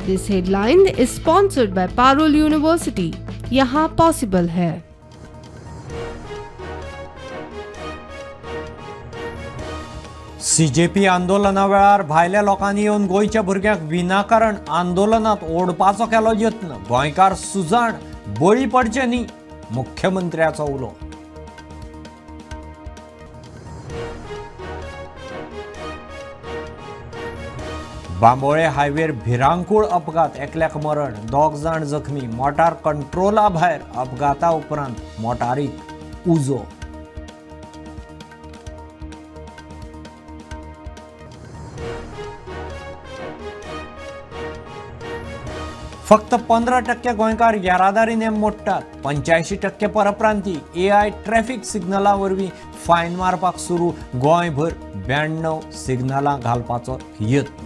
This headline is sponsored by Parul University. यहाँ possible है। CJP आंदोलना वेळार भायल्या लोकांनी येवन गोंयच्या भुरग्यांक विनाकारण आंदोलनात ओडपाचो केलो यत्न. गोंयकार सुजाण, बळी पडचे न्ही, मुख्यमंत्र्याचो उलो. बांबोळे हायवेर भिरांकूळ अपघात, एकल्याक मरण, दोग जाण जखमी. मोटार कंट्रोला भायर, अपघाता उपरांत मोटारीक उजो. फक्त 15% गोंयकार येरादारी नेम मोडटात, 85% परप्रांती. एआय ट्रॅफिक सिग्नला वरवीं फायन मारपाक सुरू. गोंयभर 92 सिग्नलां घालपाचो यत्न.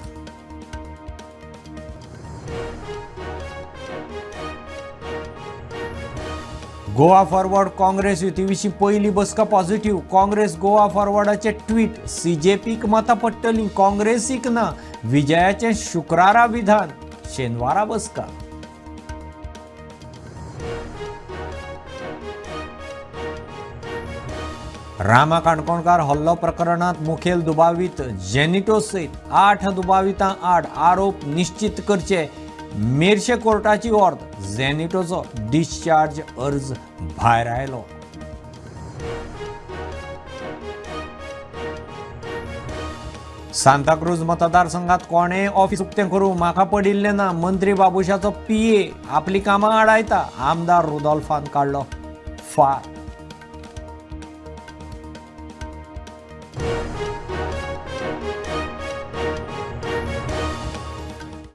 गोवा फॉरवर्ड काँग्रेस युती विशीं पयली बसका पॉझिटिव्ह. काँग्रेस गोवा फॉरवर्डाचे ट्वीट, सीजेपीक मतां पडटलीं, काँग्रेसीक ना. विजयाचें शुक्रारा विधान, शेनवारा बसका. रामा काणकोणकार हल्लो प्रकरणात मुखेल दुबावीत जेनिटो सयत 8 दुबावितां आड आरोप निश्चित करचे, मेरशे कोर्टाची ऑर्द. जेनिटोचो डिस्चार्ज अर्ज भायर आयलो. सांताक्रूज मतदारसंघात कोणेय ऑफिस उक्तें करूं, म्हाका पडिल्लें ना. मंत्री बाबुशाचो पीए आपली कामां आडायता, आमदार रुदोल्फान काडलो फार.